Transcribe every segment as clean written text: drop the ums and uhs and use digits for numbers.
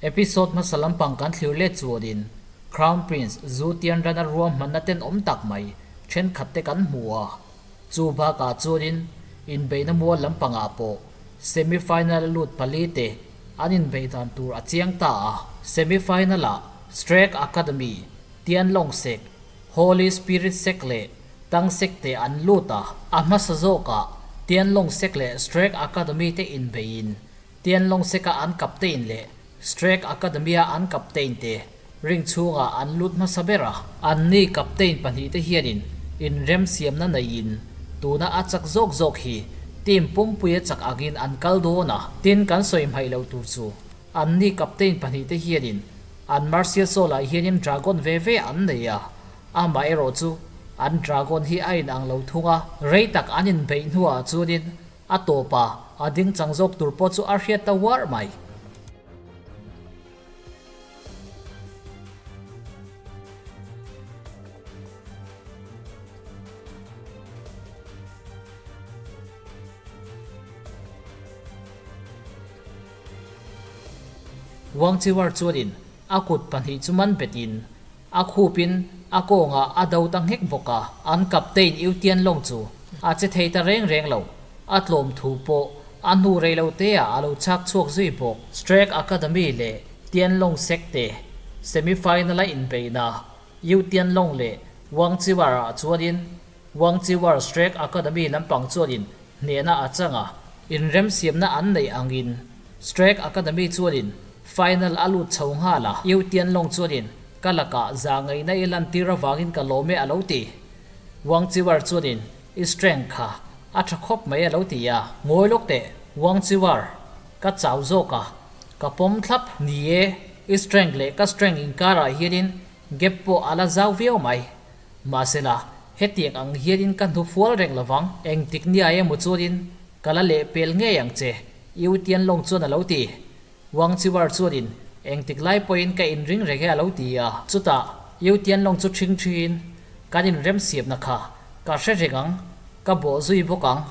Episode hmasa lampang kan thlir let chuanin Crown Prince Zhu Tianran-a ruahmanna tenawm tak mai thenkhat te kan hmu a. Chu bakah chuanin inbeihna mual lampangah pawh semi-final a lut pali te an inbeih dan tur a chiang ta a. Semi-final-ah Strake Academy, Tianlong Sek, Holy Spirit Sek leh Tang Sek te an lut a. A hmasa zawkah Tianlong Sek leh Strake Academy te inbeihin Tianlong Sek-a an captain leh Strake Academy-a an captain te ring chhungah an lut hmasa ber a. Anni captain pahnihte hianin inremsiamna neiin tuna a chak zawk zawk hi team pumpuia chak angin an kal dawn a. Tin, kan sawi hmaih lo tur chu anni captain pahnihte hianin an Martial Soul-ah hianin dragon ve ve an nei a, amaherawh chu an dragon hi a inang lo thung a, rei tak an inbeih hnuah chuanin A tawp a, a ding chang zawk tur pawh chu a hriat ta uar mai. Wang Chiwar chuanin a kut pahnih chu man betin a khupin a kawngah a do ta nghek bawk a. An captain Yu Tianlong chu a che thei ta reng reng lo. A tlawm thu pawh a hnu rei lo te ah a lo chhak chhuak zui bawk. Strake Academy leh Tianlong Sekte semi-final a inbeihna Yu Tianlong leh Wang Chiwar ah chuanin Wang Chiwar Strake Academy lampang chuanin hnehna a chang a, inremsiamna an neih angin Strake Academy chuanin final a lut chho nghal a. Yu Tianlong chuanin ka lakah za ngaihna i lantir avangin ka lawm e a lo ti. Wang Chiwar chuanin i strength kha a tha khawp mai a lo ti a. Ngawi lawk teh Wang Chiwar, ka chau zawk a, ka pawm thlap. Ni e, i strength leh ka strength inkarah hianin gap pawh a la zau viau mai. Mahsela, hetiang ang hianin ka hnu fual reng lovang. Engtik nia emaw chuanin ka la leh pel ngei ang che, Yu Tianlong chuan a lo ti. Wang Chiwar chuanin engtik lai pawhin ka inring reng e a lo ti a. Chutah, Yu Tianlong chu ṭhing ṭhiin, Kan inremsiamna kha ka hre reng ang, ka bawh zui bawk ang,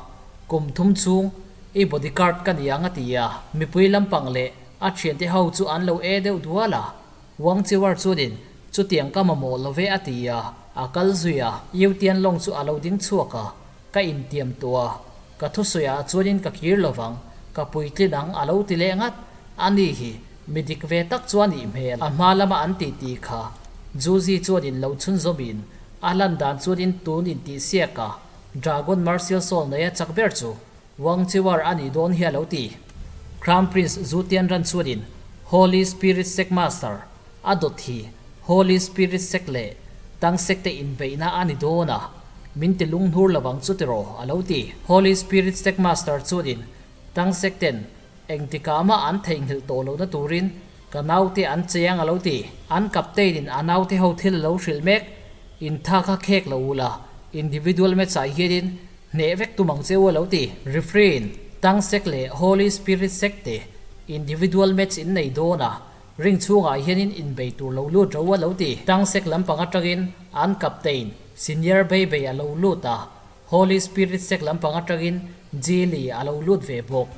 kum thum chhung i bodyguard ka ni ang a ti a. Mipui lampang leh a ṭhiante ho chu an lo e deuh dual a. Wang Chiwar chuanin chutiang ka mamawh lo ve a ti a, a kal zui a. Yu Tianlong chu a lo ding chhuak a, ka intiam tawh a, ka thusawi ah chuanin ka kir lovang, ka puitlin ang a lo ti leh ngat. Ani hi mi dik ve tak chuan ih hmel. A hma lama an tih tih kha Juzi chuanin lo chhunzawmin a lan dan chuanin tun intih siak a, Dragon Martial Soul nei a chak ber chu Wang Chiwar a nih dawn hi a lo ti. Crown Prince Zhu Tianran chuanin Holy Spirit Sect Master a dawt hi Holy Spirit Sect leh Tang Sect te inbeihna a ni dawn a, min ti lunghnur lovang chu tiraw a lo ti. Holy Spirit Sect Master chuanin Tang Sect ten engtikah mah an theihnghilh tawh lohna turin ka naute an cheng a lo ti. An captain in a naute ho thil a lo hrilh mek, intha kha khek lo ula, individual match ah hianin Hneh vek tum ang che u a lo ti. Refrain, Tang Sek leh Holy Spirit Sek te individual match in nei dawn a, ring chhungah hianin inbei tur lo lut ro a lo ti. Tang Sek lampang atangin an captain Senior Beibei a lo lut a, Holy Spirit Sek lampang atangin Jili a lo lut ve bawk.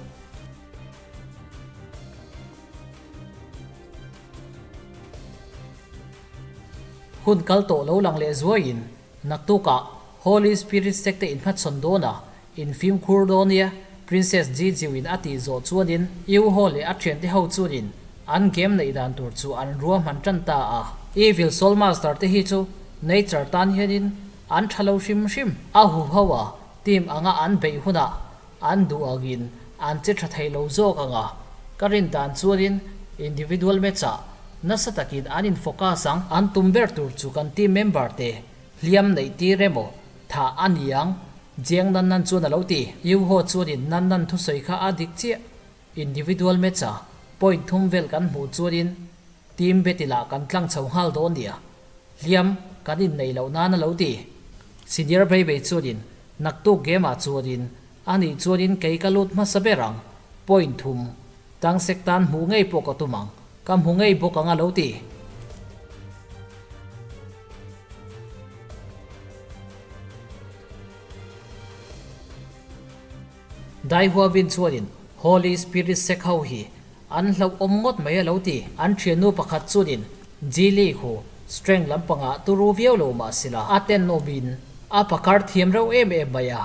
Hun kal tawh lo lang leh zuaiin Naktukah Holy Spirit Sect te inhmachhawn dawn a, in fimkhur dawn nia, Princess Jijiu in a tih zawh chuanin Yu Ho leh a thiante ho chuanin an game neih dan tur chu an ruahman tan ta a. Evil Soul Master te hi chu nature tan hianin an tha lo hrim hrim. A huho a, team anga an beih hunah an duh angin an che tha thei lo zawk ang a, ka rin dan chuanin individual match ah nasa takin an in focus ang. An tum ber tur chu kan team member te hliam neih tir emaw thah a ni ang, Jiang Nan Nan chuan a lo ti. Yu Ho chuanin Nan Nan thusawi kha a dik chiah, individual match ah point thum vel kan hmuh chuanin team battle ah kan tlang chho nghal dawn nia, hliam kan inneih loh nan a lo ti. Senior Beibei chuanin Naktuk game ah chuanin anih chuanin kei ka lut hmasa ber ang, point thum, tang sek tan hmuh ngei pawh ka tum ang, ka hmu ngei bawk ang a lo ti. Dai Huabin chuanin Holy Spirit sek ho hi An hlauh awm ngawt mai a lo ti. An thiannu pakhat chuanin Jili khu strength lampangah turu viau lo mah sila a tenawmin a pakar thiam reuh em em mai a.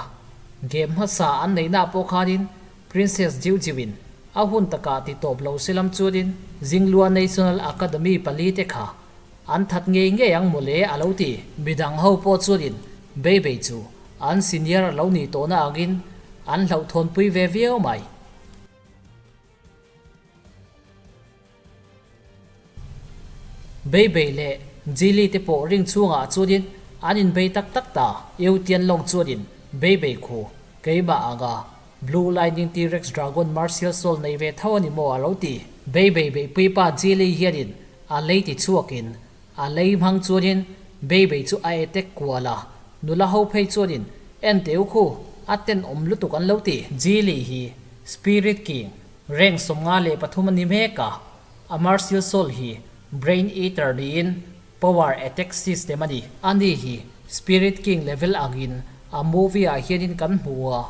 Game hmasa an neihna pawh khanin Princess Jiu Jiuin a hun takah ti tawp lo silam chuanin Jinglua National Academy palite kha an that ngei ngei ang mawle a lo ti. Midang ho pawh chuanin Beibei chu an senior a lo nih tawhna angin an hlauhthawnpui ve viau mai. Beibei leh Jili te pawh ring chhungah chuanin an inbei tak tak ta. Eu Tianlong chuanin Beibei khu keimah anga Blue Lightning T-Rex Dragon Martial Soul nei ve tho a ni maw a lo ti. Beibei beihpui pa Jili hianin a lei ti chhuakin a lei hmang chuanin Beibei chu a etek kual a, nula ho phei chuanin en teu khu a tenawm lutuk an lo ti. Jili hi Spirit King Rank 53 a ni mek a, a Martial Soul hi Brain Eater niin Power Attack System a ni. Ani hi Spirit King level angin a movie ah hianin kan hmu a,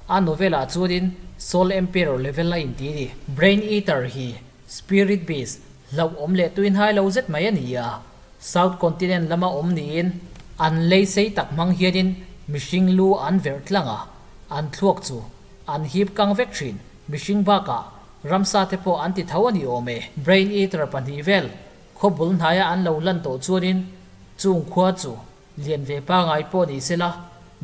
a novel ah chuanin Soul Emperor level a inti a ni. Brain Eater hi Spirit Beast hlauhawm leh tuinhai lo zet mai a ni a, South Continent lama awm niin an lei sei tak hmang hianin mihring lu an verh tlang a, an thluak chu an hip kang vek thin. Mihring bakah ramsa te pawh an ti tho a ni awm e. Brain eater pahnih vel khaw bul hnaia an lo lan tawh chuanin chung khua chu lian ve pangai pawh ni sela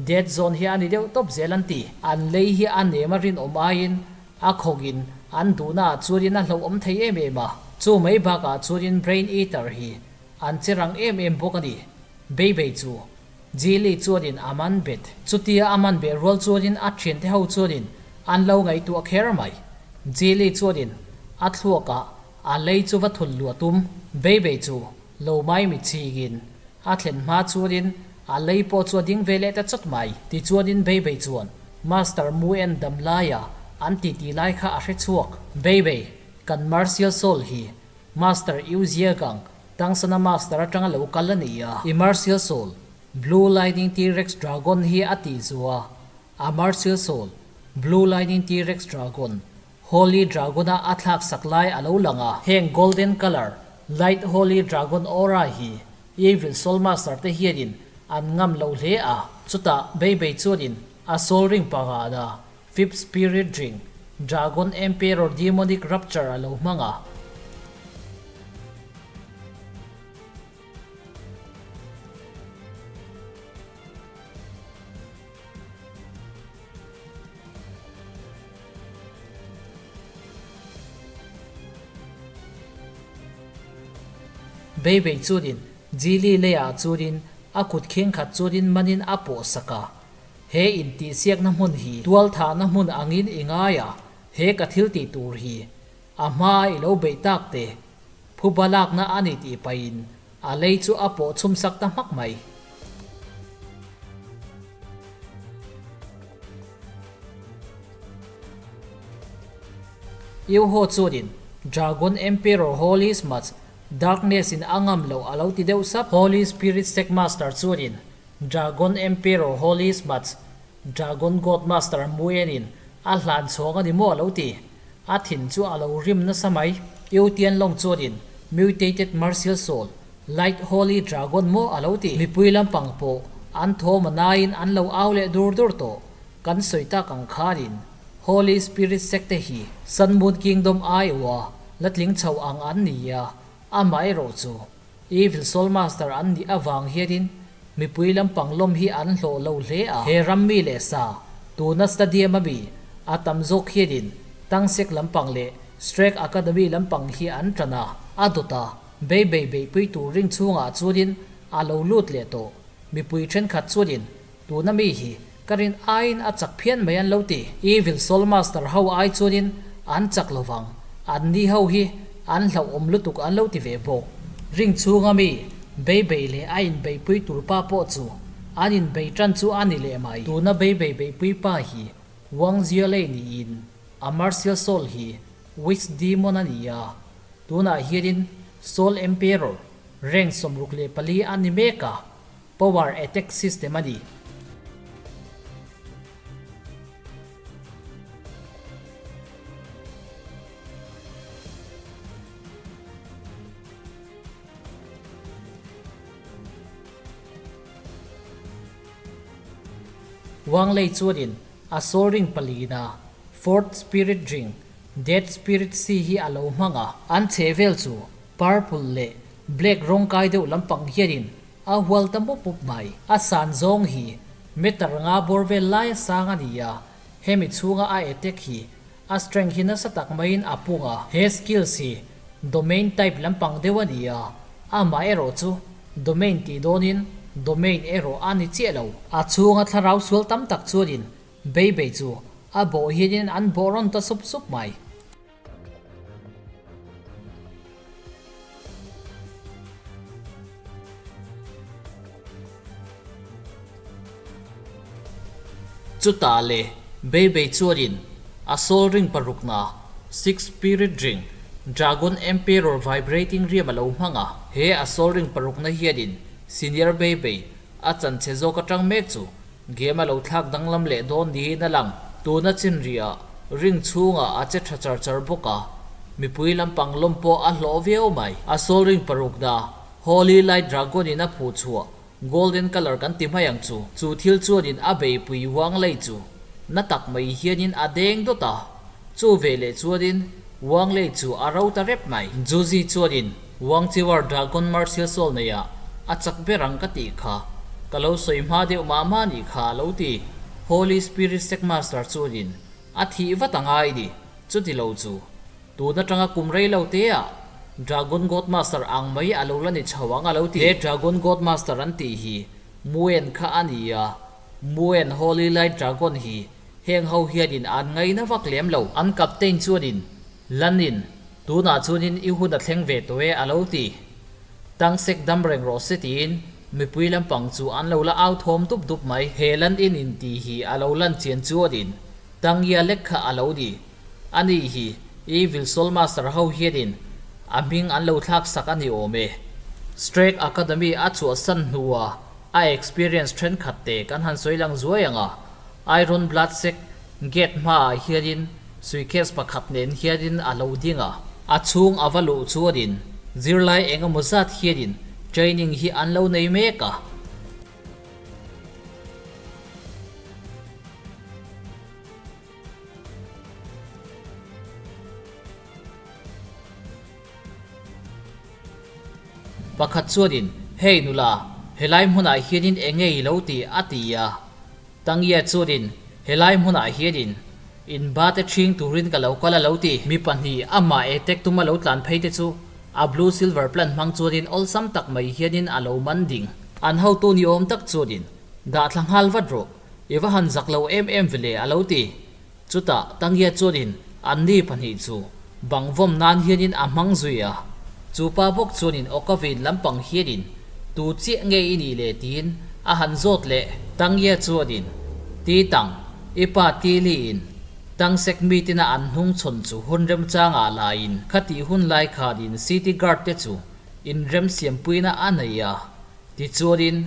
dead zone hi a ni deuh tawp zel an ti. An lei hi a nem a rinawm aiin a khawgin an duhna ah chuanin a hlauhawm thei em em a. Chu mai bakah chuanin brain eater hi an che rang em em bawk a ni. Beibei chu Jili chuanin a man bet. Chutia a man beh rual chuanin a thiante ho chuanin an lo ngaihtuah kher mai. Jili chuanin a thluakah a lei chu va thun luah tum. Beibei chu lo mai mi chhingin a thlen hma chuanin a lei pawh chu a ding ve leh ta chawt mai. Tichuanin Beibei chuan Master Mu en dam laia an titi lai kha a hre chhuak. Beibei, kan Martial Soul hi Master Yu Ziegang Tangsana Master atanga lo kal a ni a. I Martial Soul, Blue Lightning T-Rex Dragon hi a tih zu a. A Martial Soul, Blue Lightning T-Rex Dragon, Holy Dragon-a a thlak sak lai a lo lang a. Heng Golden Color, Light Holy Dragon Aura hi Evil Soul Master te hianin an ngam lo hle a. Chutah Beibei chuanin a Soul Ring pangana Fifth Spirit Ring, Dragon Emperor Demonic Rapture a lo hmang a. Beibei chuanin Jili leiah chuanin a kut khengkhat chuanin manin a pawh sak a. He intihsiakna hmun hi tualthahna hmun angin i ngai a, he ka thil tih tur hi a hma i lo beih tak te phuba lakna a ni tih pahin a lei chu a pawh chhum sak ta hmak mai. Iuho chuanin Dragon Emperor Holy Smudge Darkness in a ngam loh a lo ti deuh sap. Holy Spirit Sect Master chuanin Dragon Emperor Holy Smudge, Dragon God Master Muenin a hlan chhawng a ni maw a lo ti. A thin chu a lo rim nasa mai. Eu Tianlong chuanin Mutated Martial Soul, Light Holy Dragon maw a lo ti. Mipui lampang pawh an thawm a naiin an lo au leh dur dur tawh. Kan sawi tak ang khanin Holy Spirit Sect te hi Sun Moon Kingdom aiawha la tling chho ang an ni a, amaherawh chu Evil Soul Master an nih avang hianin mipui lampang lawm hi an hlawh lo hle a. He ram mi leh sa, tuna stadium a mi a tam zawk hianin Tangsek lampang leh Strek Academy lampang hi an tan a. A dawt a, bei bei beihpui tur ring chhungah chuanin a lo lut leh tawh. Mipui thenkhat chuanin tuna mi hi ka rin aiin a chak phian mai an lo ti. Evil Soul Master ho ai chuanin an chak lo vang, an ni ho hi an hlauhawm lutuk an lo ti ve bawk. Ring chhunga mi bei bei leh a inbeihpui tur pa pawh chu an inbei tan chu a ni leh mai. Tuna bei bei beihpui pa hi Wang Jialei niin a Martial Soul hi Witch Demon a ni a, tunah hianin Soul Emperor rank 64 a ni mek a. Power attack system a ni. Wang Lei chuanin a soul ring palina Fourth Spirit Ring, Death Spirit Sea hi a lo hmang a. An chhe vel chu purple leh black rawng kai deuh lampang hianin a hual ta mup mup mai. A san zawng hi meter nga bawr vel lai a sang a ni a, hemi chhunga a attack hi a strength hi nasa tak maiin a pung a. He skills hi domain type lampang deuh a ni a, amah erawh chu domain tih dawnin domain erawh a ni chiah lo. A chhunga thlarau sual tam tak chuanin Beibei chu a bawh hianin an bawh rawn ta sup sup mai. Chutah le Beibei chuanin a soul ring parukna, six spirit ring, Dragon Emperor vibrating riam a lo hmang a. He a soul ring parukna hianin Senior Beibei a chanchhe zawk atang mek chu Game a lo thlak danglam leh dawn niin a lang. Tuna chinriah ring chhungah a che tha char char bawk a, mipui lampang lawm pawh a hlawh viau mai. A soul ring paruk da Holy Light Dragon in a phuh chhuah golden colour kan ti mai ang chu. Chu thil chuanin a beipui Wang Lei chu na tak mai hianin a deng dawt a, chu veleh chuanin Wang Lei chu a ro ta rep mai. Juzi chuanin Wang Chiwar Dragon Martial Soul neiah a chak ber ang ka tih kha ka lo sawi hma deuh mah mah nih kha a lo ti. Holy Spirit Sect Master chuanin a thih vat a ngai ni, chuti lo chu tun atanga kum rei lo te ah Dragon God Master ang mai a lo la ni chho ang a lo ti. He Dragon God Master an tih hi Muen kha a ni a, Muen Holy Light Dragon hi heng ho hianin an ngaina vak lem lo. An captain chuanin Lanin, tunah chuanin i hun a thleng ve tawh e a lo ti. Tang sek dam reng rawh se tiin mipui lampang chu an lo la au thawm dup dup mai. He lan in in tih hi a lo lan chian chuanin Tangya lek kha a lo ni. Ani hi Evil Soul Master ho hianin a hming an lo thlak sak a ni awm e. Strake Academy a chhuahsan hnua a experience thenkhat te kan han sawi lang zuai ang a, Iron Blood Sect gate hmaah hianin suitcase pakhat nen hianin a lo ding a, a chhung a va luh chuanin zirlai eng emaw zat hianin training hi an lo nei mek a. Pakhat chuanin, Hey nula, helai hmunah hianin eng nge i lo ti? a ti a. Tangye chuanin, Helai hmunah hianin in ba te ṭhing turin ka lo kal a lo ti. Mi pahnih amah e tek tuma lo tlan phei te chu a blue silver plan hmang chuanin awlsam tak mai hianin a lo man ding. An hotu ni awm tak chuanin, Dah thla nghal vat rawh, i va han zak lo em em ve le a lo ti. Chutah Tangye chuanin anni pahnih chu bang vawm nan hianin a hmang zui a. Chu pa bawk chuanin awka vein lampang hianin tu chiah nge i nih le tiin a han zawt leh. Tangye chuanin Ti Tang, i pa ti liin Tang sek mitina an hnung chhawn chu hun remchangah laiin khatih hun lai khanin city guard te chu inremsiampuina a nei a. Tichuanin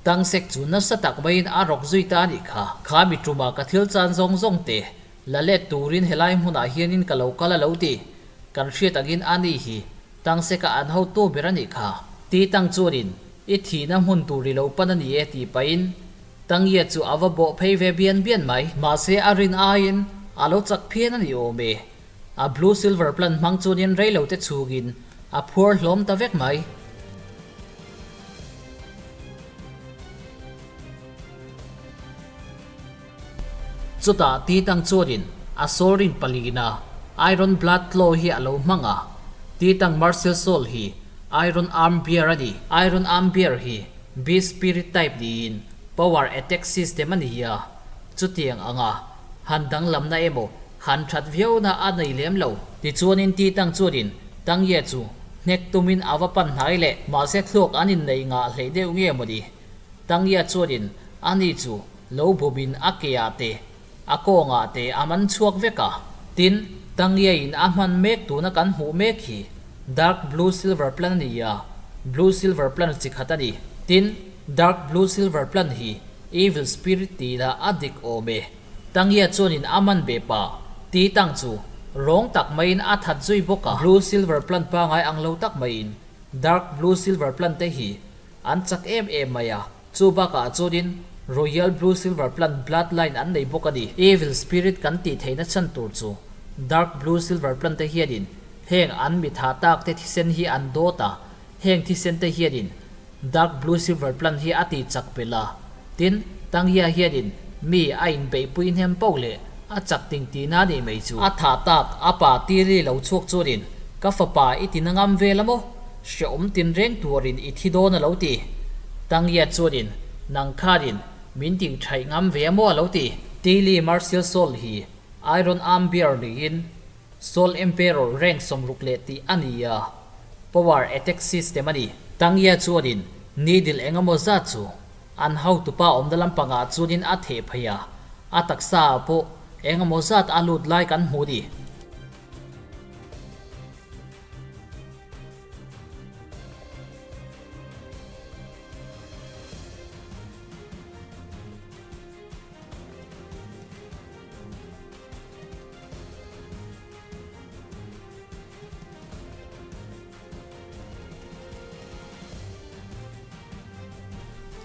Tangsek chu nasa tak maiin a rawk zui ta a nih kha. Kha mi ṭuma ka thil chan zawng zawng te la let turin helai hmunah hianin ka lo kal a lo ti. Kan hriat angin a ni hi Tangseka an hotu ber a nih kha. Ti Tang chuanin i thihna hmun tur i lo pan a ni e tih pahin Tangye chu a va bawh phei ve bian bian mai. Mahse a rin aiin a lo chak phian a ni awm e. A blue silver plan hmang chuanin reilote chhungin a phuar hlawm ta vek mai. Chutah Titang chuanin a soul ring palina Iron Blood Claw hi a lo hmang a, Titang Martial Soul hi Iron Arm Bear a ni. Iron Arm Bear hi Beast Spirit type niin Power Attack System a ni a, chutiang anga han danglamna emaw Han that viauna a nei lem lo. Tichuanin Titang chuanin Tangye chu hnek tumin a va pan hnai leh. Mahse thluak an innei ngah hleih deuh nge mawni? Tangye chuanin ani chu lo bawmin a keah te, a kawngah te a man chhuak vek a. Tin, Tangye-in a hman mek tuna kan hmuh mek hi Dark Blue Silver Plan a ni a, Blue Silver Plan chi khat a ni. Tin, Dark Blue Silver Plan hi Evil Spirit tih lah a dik awm e. Tangye chuanin a man ve pa ti tang chu rawng tak maiin a that zui bawk a. Blue silver plant pangai ang lo tak maiin dark blue silver plant te hi an chak em em mai a, chu bakah chuanin Royal Blue Silver Plant bloodline an nei bawk a ni. Evil Spirit kan tih theihna chhan tur chu Dark Blue Silver Plant te hianin heng an mi thah tak te thisen hi an dawt a, heng thisen te hianin Dark Blue Silver Plant hi a tih chak belh a. Tin, Tangya hianin mi a inbeihpui hnem poh leh a chak ting tihna a nih mai chu. A thah tak a pa Tili lo chhuak chuanin, Ka fapa i ti na ngam vel a maw? Hrehawm tinreng tuarin i thi dawn a lo ti. Tangya chuanin, Nang khanin min tih thaih ngam ve a maw a lo ti. Tili Martial Soul hi Iron Arm Bear niin Soul Emperor rank 60 leh tih a ni a, Power Attack System a ni. Tangya chuanin needle eng emaw zat chu an hotupa awmna lampangah chuanin a theh phei a, a taksa ah pawh eng emaw zat a lut lai kan hmu ni.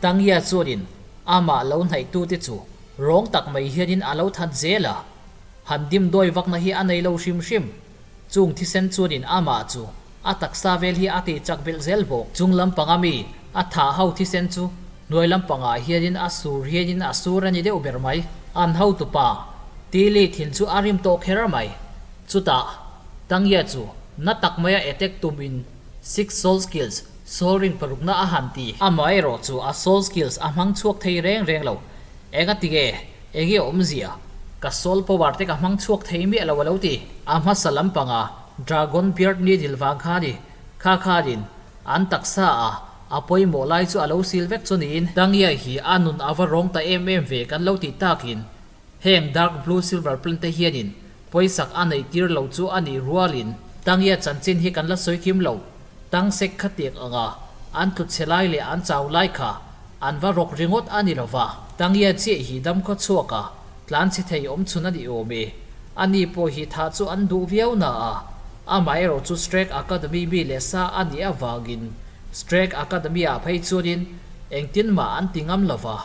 Tangya chuanin amah lo hnaihtute chu rawng tak mai hianin a lo that zel a, han dimdawi vakna hi a nei lo hrim hrim. Chung thisen chuanin amah chu a taksa vel hi a tih chak belh zel bawk. Chung lampanga mi a thah ho thisen chu hnuai lampangah hianin a sur hianin a sur a ni deuh ber mai. An hotupa Tili thin chu a rim tawh kher mai. Chutah Tangya chu na tak maia attack tumin Six Soul Skills, Soul Ring parukna a han ti. Amaherawh chu a Soul Skills a hmang chhuak thei reng reng lo. Engatinge? Enge awmzia? Ka soul power te ka hmang chhuak thei miah lo a lo ti. A hmasa lampanga Dragon Beard Needle vang kha ni. Kha khanin an taksa a a pawimawh lai chu a lo sil vek chu niin. Tangya hi a nun a va rawng ta em em ve kan lo tih takin heng Dark Blue Silver Plant te hianin pawisak a neih tir lo chu a nih rualin Tangya chanchin hi kan la sawi kim lo. Tang sek kha tiak anga an tlu chhe lai leh an chau lai kha An va rawk ringawt a ni lova, Tangya chiah hi dam khaw chhuak a, tlan chhe thei awm chhun a ni awm e. A ni pawh hi thah chu an duh viau na a, amaherawh chu Strike Academy mi leh sa a nih avangin Strike Academy ah phei chuanin engtin mah an ti ngam lova,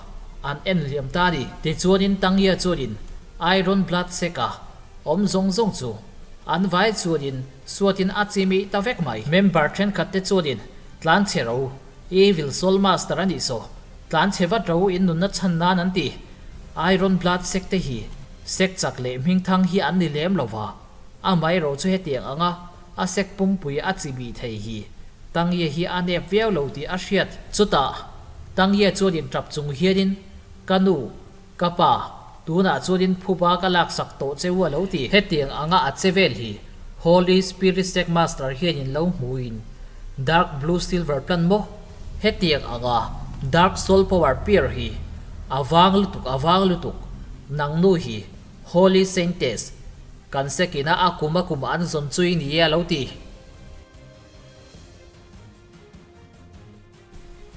an en hliam ta a ni. Tichuanin Tangya chuanin Iron Blood Sek a awm zawng zawng chu an vai chuanin suatin a chimih ta vek mai. Member thenkhat te chuanin tlan chhe ro Evil Soul Master a nih saw, tlan chhe vat ro in nunna chhan nan an ti. Iron Blood sek te hi sek chak leh hming thang hi an ni lem lo va, amaherawh chu hetiang anga a sek pumpui a chi bih thei hi Tangye hi a nep viau lo tih a hriat. Chutah, Tangye chuan in tap chung hianin, Ka nu, ka pa, tunah chuanin phuba ka laksak tawh che u a lo ti. Hetiang anga a che vel hi Holy Spirit Sect Master hianin lo hmuin Dark Blue Silver plan maw? Hetiang anga Dark Soul Power Peer hi a vang lutuk a vang lutuk nang nu hi Holy Saintess kan sekina a kum a kum an zawn chui ni e a lo ti.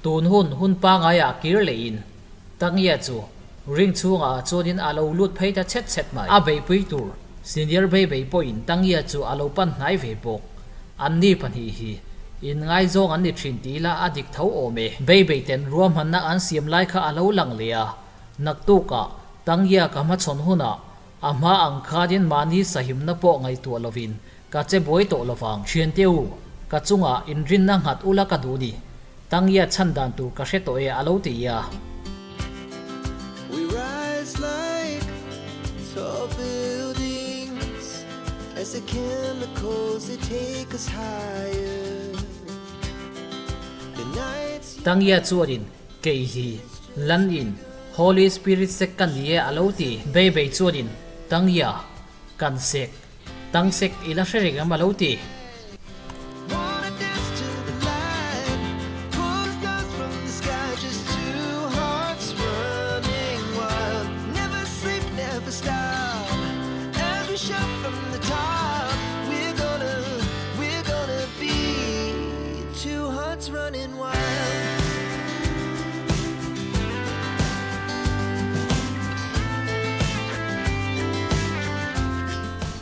Tun hun hun pangaiah kir lehin Tangya chu ring chhungah chuanin a lo lut phei ta chhet chhet mai. A beihpui tur senior bei bei pawhin Tangya chu a lo pan hnai ve bawk. Anni pahnih hi inngaizawng an ni thin tih ila a dik tho awm e. Bei bei ten ruahmanna an siam lai kha a lo lang leh a, naktukah Tangya ka hmachhawn hunah a hma ang khanin mahni sahimna pawh ngaihtuah lovin Ka che buai tawh lovang. Thiante u, ka chungah inrinna nghat ula ka duh ni. Tangya chhan dan tur ka hre tawh e a lo ti a. We rise like tall buildings as the chemicals they take us higher. The night's Tangya chuanin kei hi Lan in Holy Spirit sek ka ni e a lo ti. Bei bei chuanin Tangya kan sek. Tang sek i la hre reng em a lo ti.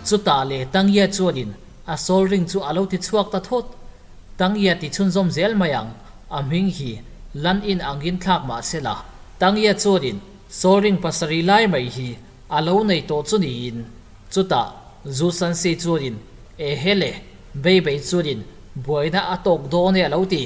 Chutah leh Tangye chuanin a soul ring chu a lo ti chhuak ta thawt. Tangye ti chhunzawm zel mai ang, a hming hi Lan in angin thlak mah se la. Tangya chuanin Soul Ring pasarih lai mai hi a lo nei tawh chu niin, chutah Zhu Sansi chuanin Ehe le, Beibei chuanin buaina a tawk dawn e a lo ti.